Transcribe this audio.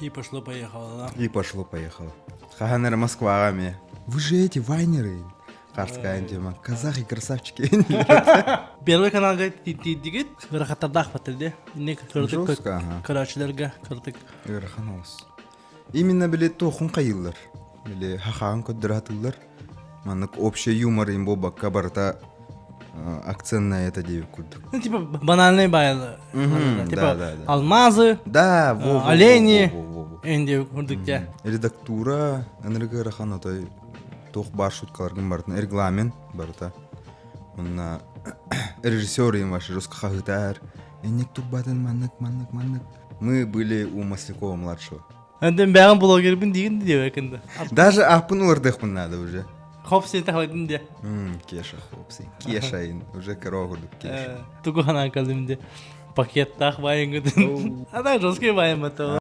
И пошло-поехало, да? И пошло-поехало. Хаһан эрэ Москваҕа эмиэ. Вы же эти вайнеры. Харская тема. Казахи красавчики. Первый каналга тиийдигит, ыарахаттардаах баттар дии. Инник кырдык Жестко, ага. көрөөччүлэргэ кырдык. Ыарахан олус. Именно били туохун хайыыллар. Били хахаан көрдөрө Маннык общий юмор им буолбакка барыта акцент на это диэбит курдук. Ну, типа банальные байлы. Типа да, да, да. алмазы, Да, во, во, олени. во, во, во, во. Энди курдук дьэ. Редактура, ынырык ыарахан отой туох баар шуткаларгын барытын регламент барыта. Онна режиссер им ваш жестко хаһытаар. Энник турбатын маннык, маннык, маннык. Мы были у Маслякова младшего. Антон бэҕэн блогербин диигин диэбэкин да. Даже аппын улардыахпын надо уже. Хоп син тахладын де. Кеша хопси. Кеша уже корова курдук Кеша. Тугу ханаан калым де. Пакеттаах байынгытын. А так жесткий байым это.